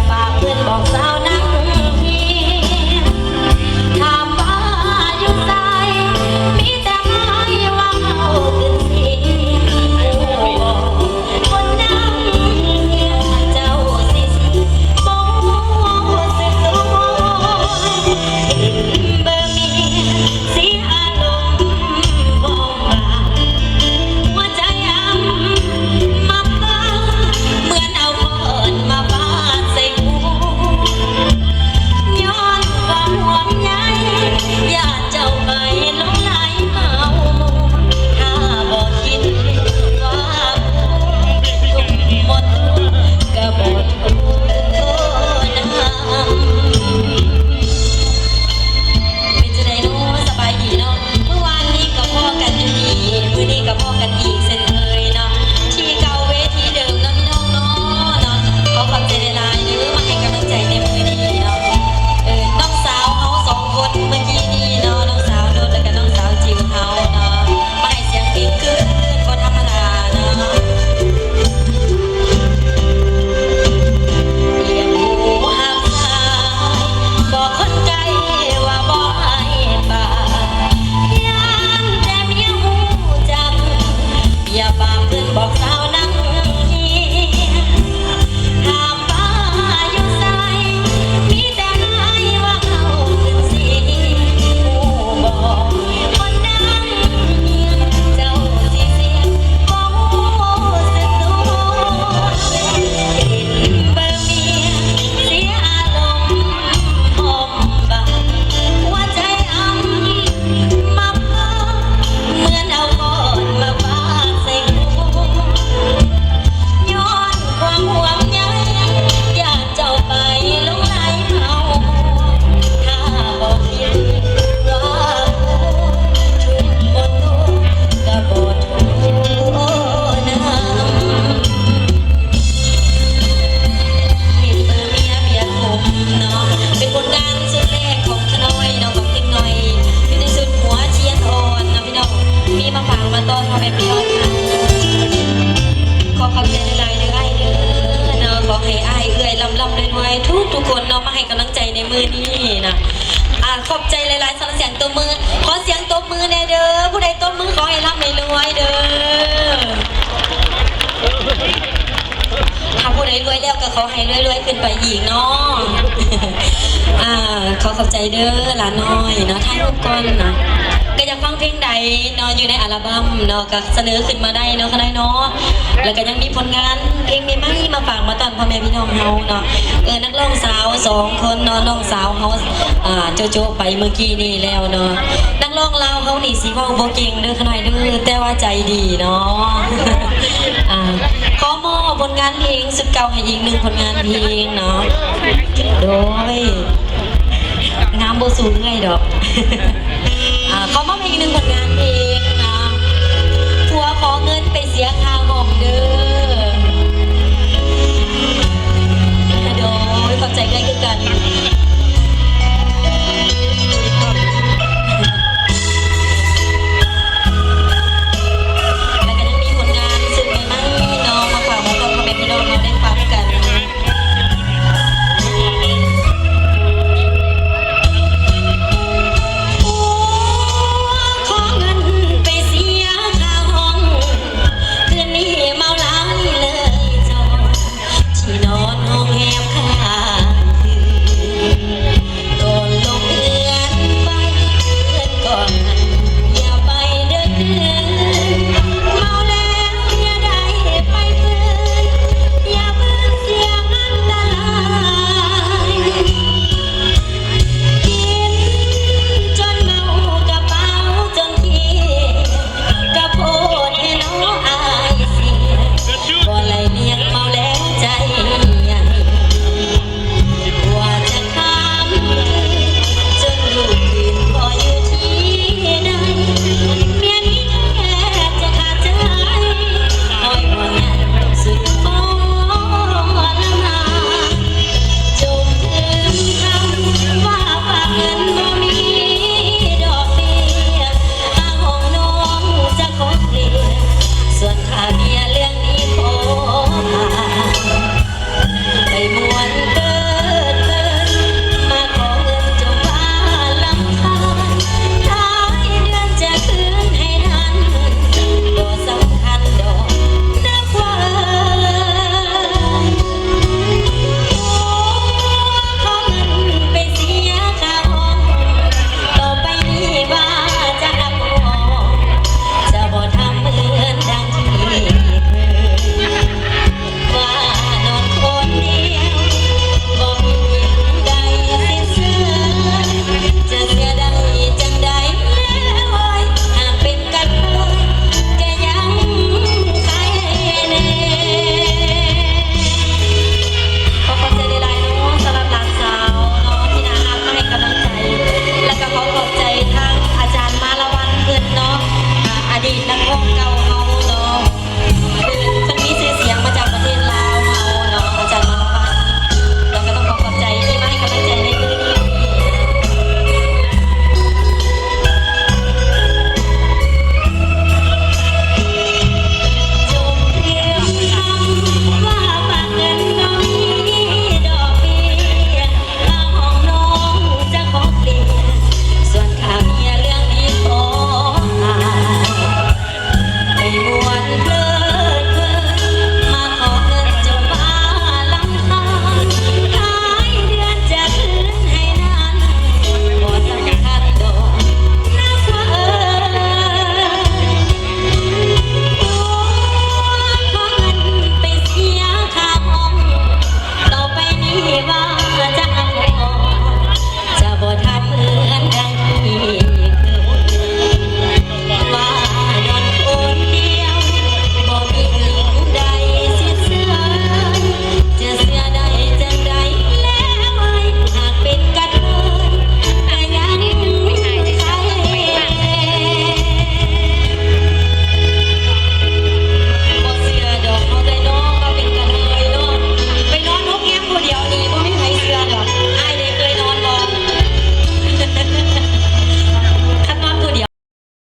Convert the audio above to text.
ຝາກເພິ່ນບອກສາວນາງເຮຍ ຖາມວ່າຢູ່ໃສ ມີແຕ່ອ້າຍວ່າເຮົາຂຶ້ນເຊ ຮູ້ບໍ່ ຄົນນຳເຮຍ ເຈົ້າຊິເສຍ ບໍ່ຮູ້ສຶກຕົວ ເຫັນເບີເມຍ ເສຍອາລົມ ບໍ່ ວ່າຫົວໃຈອຳມະພາດ ເໝືອນເອົາຄ້ອນມາຟາດໃສ່ຫົວ ຍ້ອນຄວາມຫ່ວງໃຍ ຢ້ານເຈົ້າໄປຫຼົງໄຫຼເມົາມົວ ຖ້າບໍ່ຄິດວ່າ ທຸກໝົດ ກໍບໍ່ທຸກນຳ. ເປັນຈັ່ງໃດເນາະ ສະບາຍດີເນາະ? ມື້ວານນີ້ກໍພໍ້ກັນຢູ່ນີ້ ມື້ນີ້ກໍພໍ້ກັນອີກເຊັ່ນເຄີຍເນາະ ທີ່ເກົ່າເວທີເດີມເນາະ ພີ່ນ້ອງເນາະ ເນາະ. ຂໍຂອບໃຈຫຼາຍໆເດີ ມາໃຫ້ກຳລັງໃຈໃນມື້ນີ້ເນາະ. ເອີ ນ້ອງສາວເຮົາສອງຄົນເມື່ອກີ້ນີ້ເນາະ ນ້ອງສາວນຸດ ແລ້ວກໍນ້ອງສາວຈິວເຮົາເນາະ ມາໃຫ້ສຽງເພງຄືນບໍ່ທຳມະດາເນາະ. ຮຽກຜູ້ຮັກສາຍ ບອກຄົນໃກ້ວ່າບໍ່ໃຫ້ຝາກ ຢ້ານແຕ່ເມຍຮູ້ຈັກ ເມຍຝາກເພິ່ນບອກສາວນາງເຮຍ ຖາມວ່າຢູ່ໃສ ມີແຕ່ອ້າຍວ່າເຮົາຂຶ້ນເຊ ຮູ້ບໍ່ ຄົນນາງເຮຍ ເຈົ້າຊິເສຍ ບໍ່ຮູ້ສຶກຕົວ ເຫັນເບີເມຍ ເສຍອາລົມ ອອມບາດ ຫົວໃຈອຳມະພາດ ເໝືອນເອົາຄ້ອນມາຟາດໃສ່ຫົວ ຍ້ອນຄວາມຫ່ວງໃຍ ຢ້ານເຈົ້າໄປຫຼົງໄຫຼເມົາມົວ ຖ້າບໍ່ຄິດວ່າ ທຸກບໍ່ທຸກ ກໍບໍ່ທຸກນຳ. ເຫັນເບີເມຍ ເບຍຂົມເນາະ ເປັນຜົນງານຊຸດແລກຂອງຂະນ້ອຍເນາະ ຂອງເດັກນ້ອຍ ຢູ່ໃນຊຸດຫົວທຽນອ່ອນເນາະ ພີ່ນ້ອງ ມີມາຝາກມາຕ້ອນພໍ່ແມ່ພີ່ນ້ອງເຮົາ. ຂໍຂອບໃຈຫຼາຍໆເດີອ້າຍເດີເນາະ ຂໍໃຫ້ອ້າຍເອື້ອຍລ່ຳໆລວຍໆ ທຸກໆຄົນເນາະ ມາໃຫ້ກຳລັງໃຈໃນມື້ນີ້ເນາະ. ອາ ຂອບໃຈຫຼາຍໆ ສຳລັບສຽງຕົບມື ຂໍສຽງຕົບມືແດ່ເດີ ຜູ້ໃດຕົບມືຂໍໃຫ້ລ່ຳໃຫ້ລວຍເດີ. ຖ້າຜູ້ໃດລວຍແລ້ວກໍຂໍໃຫ້ລວຍໆຂຶ້ນໄປອີກເນາະ. ອາ ຂໍຂອບໃຈເດີຫຼານ້ອຍເນາະ ຖ່າຍຮູບກ່ອນເນາະ. ກໍຢາກຟັງເພງໃດເນາະ ຢູ່ໃນອັລະບັ້ມເນາະ ກໍສະເໜີຂຶ້ນມາໄດ້ເນາະ ຂະນ້ອຍເນາະ. ແລ້ວກໍຍັງມີຜົນງານເພງໃໝ່ໆມາຝາກມາຕ້ອນພໍ່ແມ່ພີ່ນ້ອງເຮົາເນາະ. ເອີ ນັກຮ້ອງສາວສອງຄົນເນາະ ນ້ອງສາວເຮົາ ອາ ໂຈະໆໄປເມື່ອກີ້ນີ້ແລ້ວເນາະ. ນັກຮ້ອງລາວເຮົານີ້ຊິເວົ້າບໍ່ເກັ່ງເດີຂະນ້ອຍເດີ ແຕ່ວ່າໃຈດີເນາະ. ອາ ຂໍມອບຜົນງານເພງຊຸດເກົ່າໃຫ້ອີກໜຶ່ງຜົນງານເພງເນາະ. ໂດຍ ງາມບໍ່ສູ້ເອື້ອຍດອກ. ອາ ຂໍມອບໃຫ້ອີກໜຶ່ງຜົນງາ